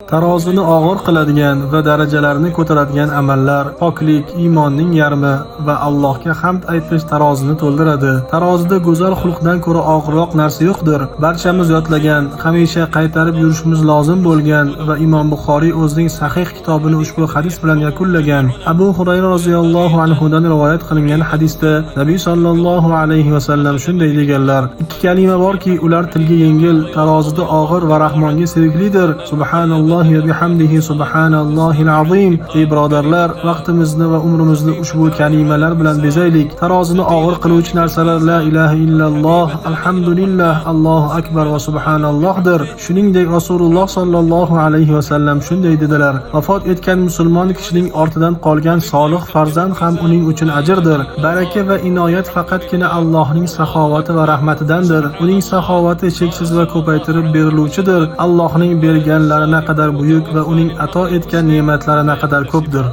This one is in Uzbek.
Tarozini og'ir qiladigan va darajalarni ko'taradigan amallar, poklik, iymonning yarmi va Allohga hamd aytish tarozini to'ldiradi. Tarozida go'zal xulqdan ko'ra og'irroq narsa yo'qdir. Barchamiz yodlagan, hamisha qaytarib yurishimiz lozim bo'lgan va Imom Buxoriy o'zining sahih kitobini ushbu hadis bilan yakunlagan. Abu Hurayra roziyallohu anhu dan rivoyat qilingan hadisda Nabiy sallallohu alayhi va sallam shunday deganlar: Ikki kalima borki, ular tilga yengil, tarozida og'ir va Rahmonga seviklidir. Subhanallohi va bihamdihi subhanallohil azim. Ey birodarlar, vaqtimizni va umrimizni ushbu kalimalar bilan bezaylik. Tarozini og'ir qiluvchi narsalar la ilaha illalloh, alhamdulillah, Allohu akbar va subhanallohdir. Shuningdek, Rasululloh sallallohu alayhi va sallam shunday dedilar: Vafot etgan musulmon kishining ortidan qolgan solih farzand ham uning uchun ajrdir. Baraka va inoyat faqatgina Allohning saxovati va rahmatidandir. Uning saxovati cheksiz va ko'paytirib beriluvchidir. Allohning berganlari naqadar buyuk va uning ato etgan ne'matlari naqadar ko'pdir.